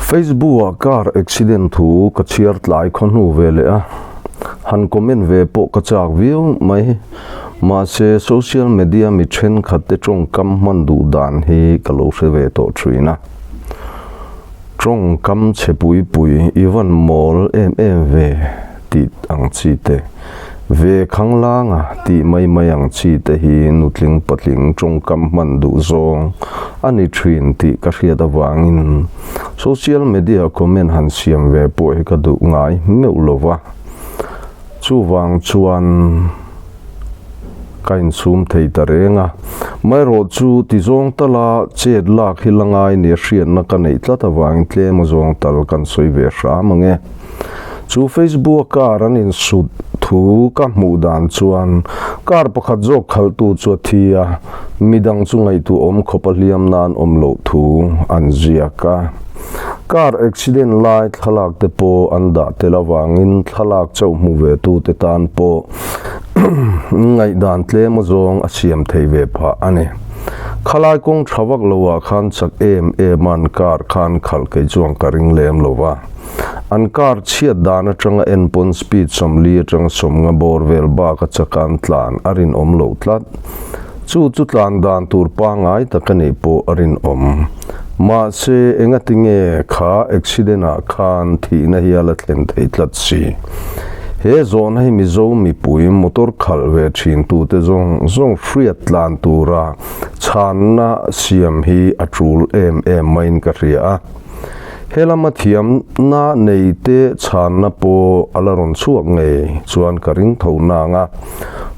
Facebook-ah car accident thu ka chhiar tlai khaw hnu ve leh a, han comment ve pawh ka chak viau mai. Mahse, social media mi thenkhat te tawngkam hman duh dan hi ka lo hre ve tawh thin a. Tawngkam chhe pui pui i van mawl em em ve tih ang chi te, ve khanglanga tih mai mai ang chi te hi nutling patling tawngkam hman duh zawng a ni thin tih ka hriat avangin social media comment han siam ve pawh hi ka duh ngai meuh lo va. Chuvang chuan ka insum thei ta reng a, maherawh chu ti zawng tala chet lak hi la ngai nia hriatna ka neih tlat avangin tlem a zawng tal kan sawi ve hram ang e. Chu Facebook a car an insut thu ka hmuh dan chuan car pakhat zawk khalhtu chu a thi a, midang chu ngaihtuah awm khawp a hliam nan awm loh thu an ziak a. Car accident lai thlalak te pawh an dah tel avangin thlalak chauh hmu ve tu te tan pawh ngaihdan tlem azawng a siam thei ve phah a ni. Khalai kawng tha vak lo ah khan chak em em a an car khan khalh kei chuan ka ring lem lo va. An car chhiat dan atanga en pawn speed 40 atanga 50 bawr vel bak a chak a an tlan a rinawm loh tlat. Chu chu tlan dan tur pangngai tak a nih pawh a rinawm. Mahse, engati nge kha accident ah khan thihna hi a la thlen thei tlat si? He zawhna hi Mizo mipui motor khalh ve thin tute zawng zawng hriat tlan tura chhanna siam hi a tul em em maiin ka hria a. He lama thiamna neite chhanna pawh a la rawn chhuak ngei chuan ka ring tho nang a.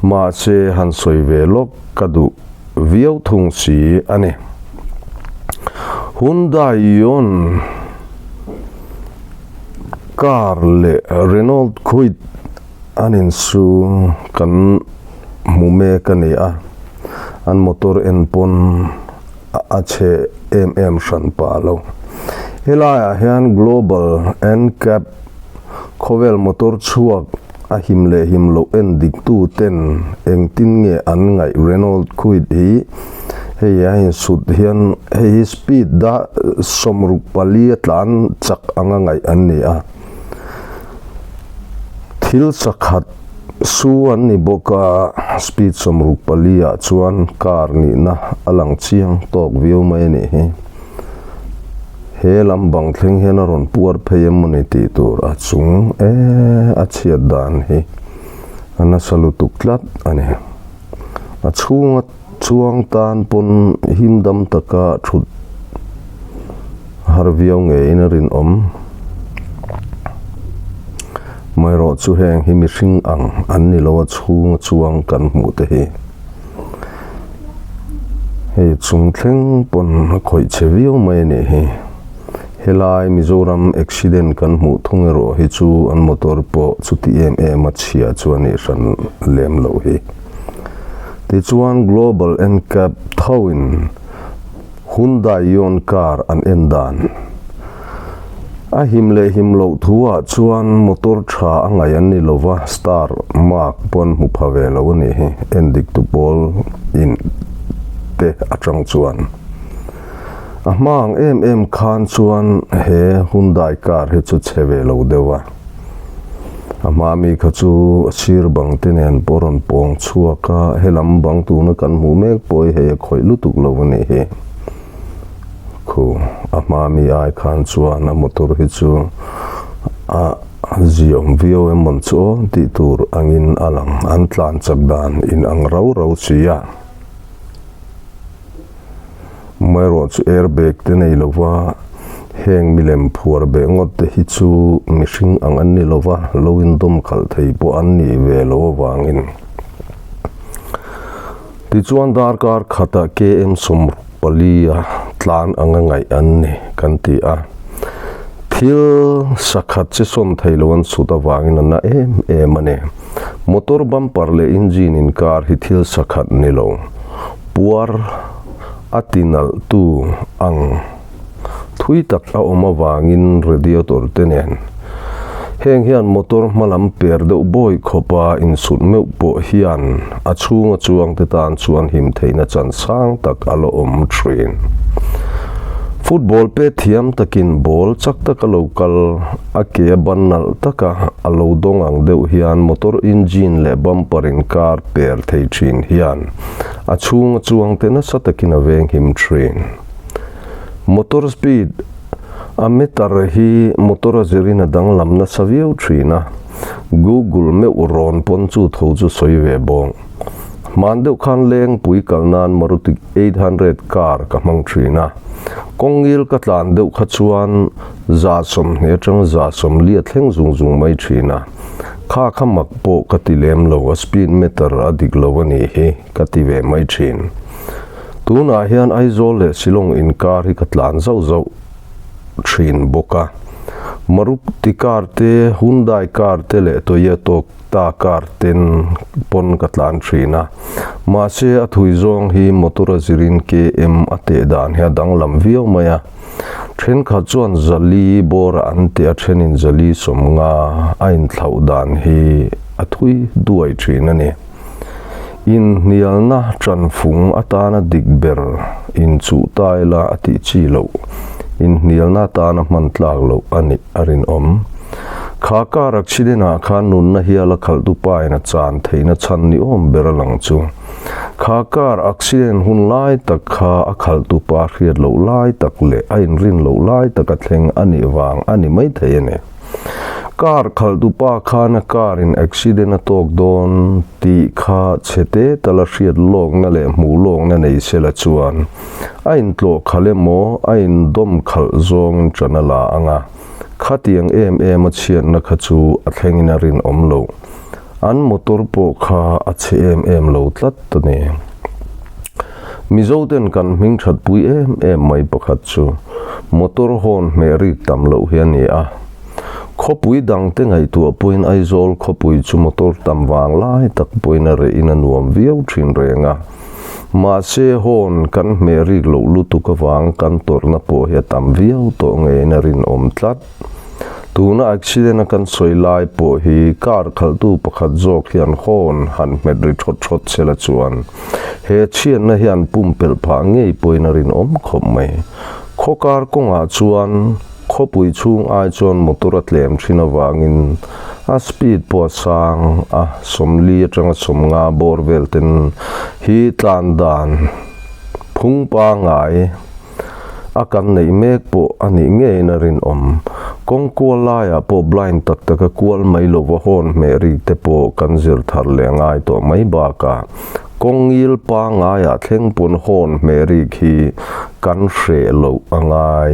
Mahse, han sawi ve lawk ka duh viau thung si a ni. Hyundai Ion car leh Renault Kwid an insu kan hmu mek a ni a, an motor en pawn a chhe em em hran pah lo. Helaiah hian Global NCAP khawvel motor chhuak A him leh him loh en dik tu ten engtin nge an ngaih Renault Kwid hi hei a insut hian hei hi speed a 64 a tlan chak anga ngaih an ni a, thil sakhat su an ni bawk a, speed 64 ah chuan car nihna a lang chiang tawk viau mai a nih hi. He lam bang thleng hian a rawn puar phei em mawni tih tur a chung e a chhiat dan hi a nasa lutuk tlat a ni. A chhunga chuang tan pawn him dam taka thut har viau ngeiin a rinawm. Amaherawhchu heng hi mihring ang an ni lo a chhunga chuang kan hmuh te hi. Hei chung thleng pawn a khawih che viau mai a nih hi. Helai Mizoram accident kan hmuh thung erawh hi chu an motor pawh chuti em em a chhia chu a nih hran lem loh hi. Tichuan Global NCAP thoin Hyundai Ion car an en dan. A him leh him loh thu ah chuan motor tha a ngaih an ni lova, star mark pawh an hmu pha ve lo a nih hi, en dik tu pawl in te atang chuan. A hma ang em em khan chuan he Hyundai car hi chu chhe ve lo deuh a. A hma mi kha chu a sir bang te nen pawh rawn pawng chhuak a, helam bang tuna kan hmuh mek pawh hi hei a khawih lutuk lo a nih hi. Khu a hma mi ai khan chuan a motor hi chu a ziawm viau em mawn chu aw tih tur angin a lang, an tlan chak dan in ang rau rau si a. Amaherawh chu airbag te nei lova heng milem phuar beh ngawt te hi chu mihring ang an ni lova lo indawm khalh thei pawh an nih ve lo avangin. Tichuan darkar khatah KM 64 a tlan anga ngaih an ni kan ti a. Thil sakhat che sawn thei lo an chhut avangin a na em em a ni. Motor bumper leh engine inkar hi thil sakhat ni lo. Puar a ti nalh tu ang thui tak a awm avangin radiator te nen heng hian motor hma lam per deuh bawi khawpa insut meuh pawh hian a chhunga chuang te tan chuan him theihna chan sang tak a la awm thin. Football pet thiam takin ball chak taka lo kal, a ke a ban nalh taka a lo dawng ang deuh hian motor engine leh bumper inkar per thei thin hian a chhunga chuangte nasa takin a venghim thin. Motor speed a meter hi motor a zirin a danglam nasa viau thin a, Google meuh rawn pawn chu tho chu sawi ve bawng. Hman deuh khan Lengpui kal nan Maruti 800 car ka hmang thin a, kawngil ka tlan deuh kha chuan 120 atanga 140 a thleng zung zung mai thin a, kha kha mak pawh ka ti lem lo, a speed meter a dik lo a nih hi ka ti ve mai thin. Tunah hian Aizawl leh Shillong inkar hi ka tlan zauh zauh thin bawk a, Maruti car te, Hyundai car te leh Toyota ta car ten pawn ka tlan thin a, mahse a thui zawng hi motor a zirin KM a teh dan hi a danglam viau mai a, thenkhat chuan zali bawr ah an teh a thenin zali 50 a inthlauh dan hi a thui duai thin a ni. Inhnialna tanfung atana dik ber inchuh ta ila a tih chi loh, inhnialna atana hman tlak loh a nih a rinawm. Kha car accident ah khan nunna hial a khalhtu pa in a chan theihna chhan ni awm ber a lang chu. Kha car accident hun lai tak kha a khalhtu pa hriat loh lai tak leh a inrin loh lai taka thleng a nih vang a ni maithei a ni. Car khalhtu pa khan a car in accident a tawk dawn tih kha chhete tala hriat lawkna leh hmuh lawkna nei sela chuan a intlawh khalh emaw a indawm khalh zawngin ṭan a la ang a, khatiang em em a chhiatna kha chu a thlengin a rinawm loh. An motor pawh kha a chhe em em lo tlat a ni. Mizoten kan hming thatpui em em mai pakhat chu motor horn hmeh rik tam loh hi a ni a. Khawpui dangte ngaihtuah pawhin Aizawl khawpui chu motor tam vang lai tak pawhin a rehin a nuam viau thin reng a. Mahse horn kan hmeh rik loh lutuk avang kan tawrhna pawh hi a tam viau tawh ngeiin a rinawm tlat. Tuna accident a kan sawi lai pawh hi car khalhtu pakhat zawk hian horn han hmet ri thawt thawt sela chuan he chhiatna hian pumpelh phah ngei pawhin a rinawm khawp mai. Khawkar kawngah chuan khawpui chhung ai chuan motor a tlem thin avangin a speed pawh a sang a, 40 atanga 50 bawr vel ten hi tlan dan phung pangngai A kan neih mek pawh a nih ngeiin a rinawm. Kawng kual laiah pawh blind tak taka kual mai lova horn hmeh rik te pawh kan zir thar leh ngai tawh mai bakah kawng ngil pangaiah thleng pawn horn hmeh rik hi kan hreh loh a ngai,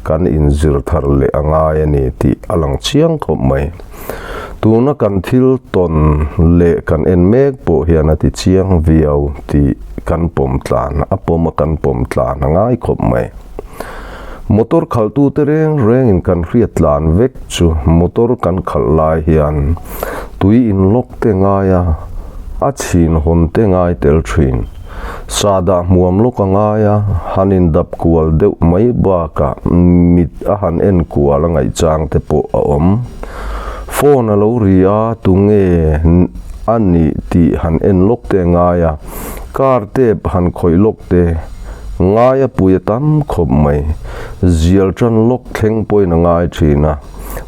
kan inzir thar leh a ngai a ni tih a lang chiang khawp mai. Tuna kan thil tawn leh kan en mek pawh hian a ti chiang viau tih kan pawm tlan, a pawm a kan pawm tlan a ngai khawp mai. Motor khalhtute reng rengin kan hriat tlan vek chu motor kan khalh lai hian tui inlawk te ngai a, a chhin hawn te ngai tel thin. Sahdah hmuam lawk a ngai a, han indap kual deuh mai bakah mit a han en kual a ngaih chang te pawh a awm. Phone a lo ri a, tunge a nih tih han en lawk te a ngai a, car tep han khawih lawk te ngai a pui a tam khawp mai. Zial tan lawk thleng pawhin a ngai thin a,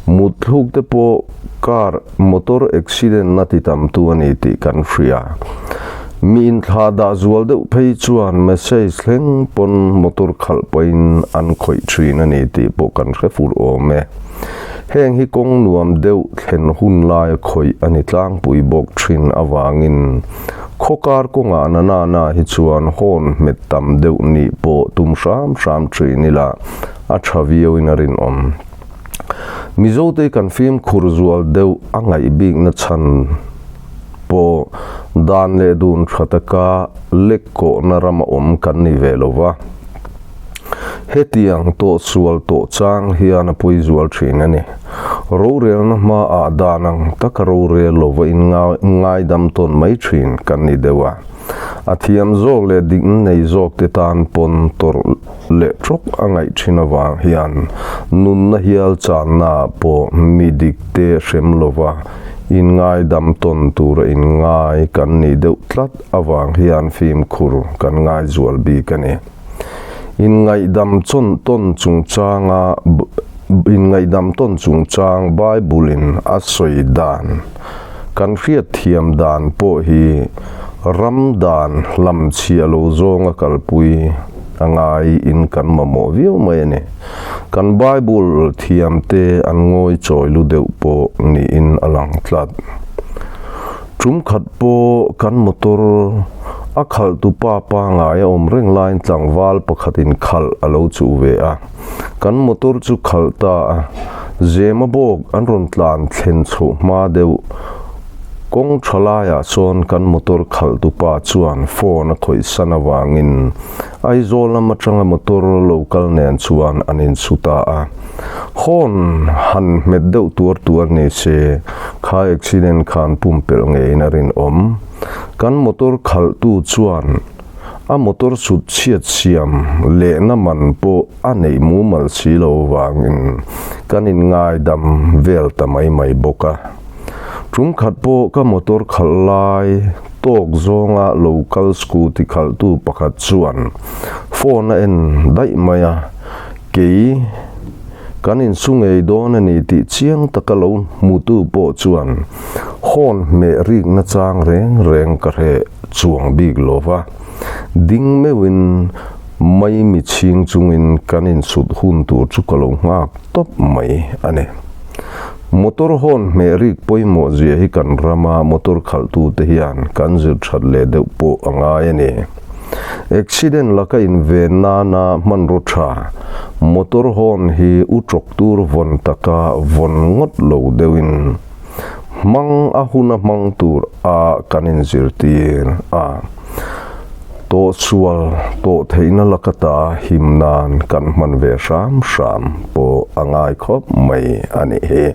mut thluk te pawh car motor accident na ti tam tu a ni tih kan hria. Mi inthlah dah zual deuh phei chuan message thleng pawn motor khalh pawhin an khawih thin a ni tih pawh kan hre fur awm e. Heng hi kawng nuam deuh thlen hun laia khawih a ni tlangpui bawk thin avangin khawkar kawngah na na na hi chuan horn hmet tam deuh nih pawh tum hram hram thin ila a tha viauin a rinawm. Mizote kan fimkhur zual deuh a ngaih bikna chhan pawh dan leh dun tha taka lek kawhna rama awm kan ni ve lo va. Hetiang tawh sual tawh chang hian a pawi zual thin a ni. Rorelna hmaah dan ang taka rorel lova inngaidam tawn mai thin kan ni deuh a. A thiam zawk leh dikna nei zawkte tan pawn tawrh leh tawk a ngaih thin avang hian nunna hial channaah pawh mi dikte hrem lova inngaidam tawn tura inngai kan ni deuh tlat avang hian fimkhur kan ngai zual bik a ni. Inngaihdam chawn tawn chungchanga Inngaihdam tawn chungchang Bible-in a sawi dan kan hriatthiam dan pawh hi ram dan hlamchhiah lo zawnga kalpui a ngai in kan mamawh viau mai a ni. Kan Bible thiamte an ngawi chawi lu deuh pawh niin a lang tlat. Tum khat pawh kan motor a khalh tu pa pangai a awm reng laiin tlangval pakhatin khalh a lo chuh ve a. Kan motor chu khalh ta a, Zema bawk an rawn tlan thlen chhoh hma deuh. Kawng tha laiah chuan kan motor khalh tu pa chuan phone a khawih san avangin Aizawl lam atanga motor lo kal nen chuan an insu ta a. Horn han hmet deuh tuar tuar ni se, kha accident khan pumpelh ngeiin a rinawm. Kan motor khalhtu chuan a motor sut chhiat siam lehna man pawh a neih mumal si lo vangin kan inngaidam vel ta mai mai bawk a. Tum khat pawh ka motor khalh lai tawk zawnga lo kal scooty khalhtu pakhat chuan phone a en daih mai a, Kei, kan insu ngei dawn a ni tih chiang taka lo hmutu pawh chuan horn hmeh rik nachang reng reng ka hreh chuang bik lo va, ding meuhin maimi chhing chungin kan insut hun tur chu ka lo nghak tawp mai a ni. Motor horn hmeh rik pawimawh zia hi kan rama motor khalhtute hian kan zir that leh deuh pawh a ngai a ni. Accident laka inven nana hmanraw tha, motor horn hi u tawk tur vawn taka vawn ngawt lo deuhin hmang a huna hmang tur a kan inzirtir a, tawhsual tawh theihna laka ta him nan kan hman ve hram hram pawh a ngai khawp mai a nih hi.